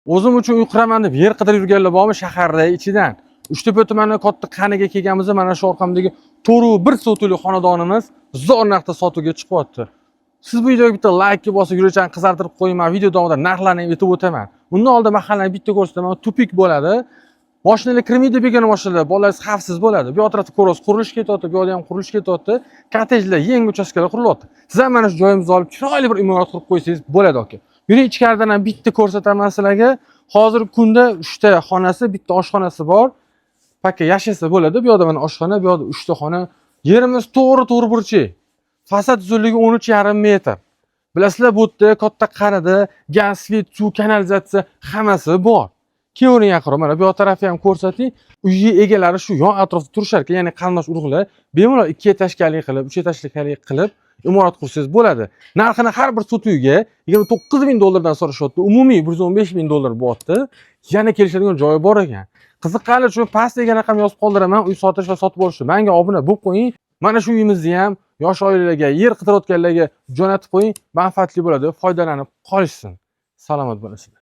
O'zim uchun uy quraman deb yer qidirib yurganlar bormi shaharda ichidan? Uchtepa tumani Katta Qaniga kelganmiz, mana shu orqamdagi 4,1 sotixli xonadonimiz zo'r narxda sotuvga chiqyapti. Siz bu videoga bitta like bosib, yurakchani qizartirib qo'ying, man video davomida narxlarni aytib o'taman. Bundan oldin mahallani bitta ko'rsataman, тупик bo'ladi. Mashinalar kirmaydi, begona mashinalar, bolalar xavfsiz bo'ladi. Bu yoq tarafda ko'rasiz, qurilish ketyapti, bu yoqda ham qurilish ketyapti. Kottejlar, yangi uchastkalar qurilyapti. Siz ham mana shu joyimizni olib, chiroyli bir imorat qurib qo'ysangiz bo'ladi, aka. Yuring, ichkaridan ham bitta ko'rsataman sizlarga. Hozirgi kunda 3 ta xonasi, bitta oshxonasi bor. Пока yashasa bo'ladi. Bu yoqda mana oshxona, bu yoqda 3 ta xona. Yerimiz to'g'ri to'g'ri burchak. Fasad uzunligi 13,5 metr. Bilasizlar, bu yerda Katta Qanida gaz, свет, suv, kanalizatsiya hammasi bor. Keyovering yaqinroq, mana bu yoq tarafi ham ko'rsating. Uyi egalari shu yon atrofda turishar ekan, ya'ni qarindosh urug'lar bemalol ikki этажка li qilib, uch этажка li qilib imorat qursangiz bo'ladi. Narxini har bir sotuvga 29 ming dollardan so'rashyapti. Umumiy 115 ming dollar bo'lyapti. Yana kelishadigan joyi bor ekan. Qiziqqanlar uchun pastdagi raqam yozib qoldiraman. Uy sotish va sotib olishni menga obuna bo'lib qo'ying. Mana shu uyimizni ham yosh oilalarga, yer qidirayotganlarga jo'natib qo'ying, manfaatli bo'ladi, foydalanib qolishsin. Salomat bo'lasizlar.